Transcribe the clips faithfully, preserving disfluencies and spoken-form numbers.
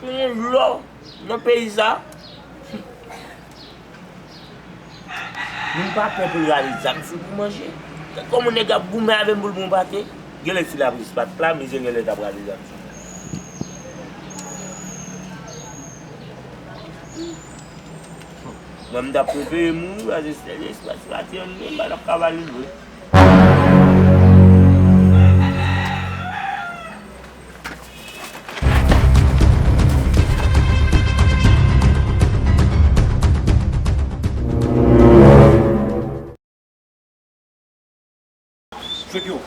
Yon lò nan peyi sa. Moun pa pè pou l rale zam sou pou manje. Kòman nèg ap goumen avè m pou l pran pate? Genlè si laplis pa t la, misye genlè t ap rale zam sou mwen. Mwen, m t ap prefere mouri, paske si Sèl Espwa si pati an, m pa t ap ka ba li vre. Jwe pi wo.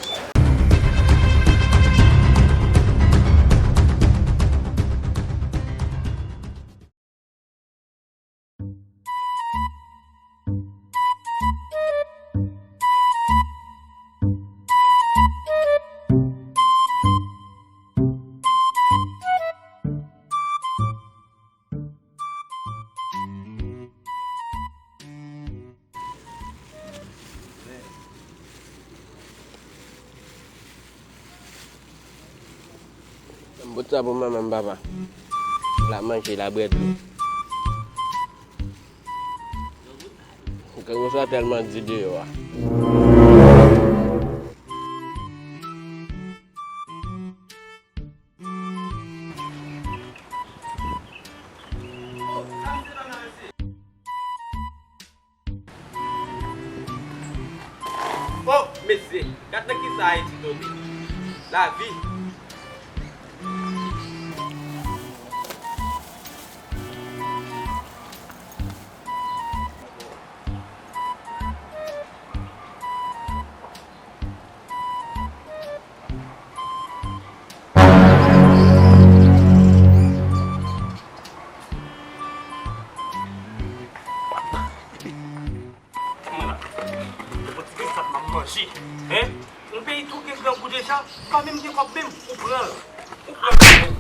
M pot sa pou manman m, papa. L ap manje, l ap bwè dlo. Granmoun sa tèlman di deyò a. Oh, mesye, gad nan kisa Ayiti tonbe. Lavi. Kòman la? Yon ti grenn sa m ap manje, hein? Yon peyi tou gen grangou deja, ou pa menm gen kòb menm, ou pran l. Ou pran l.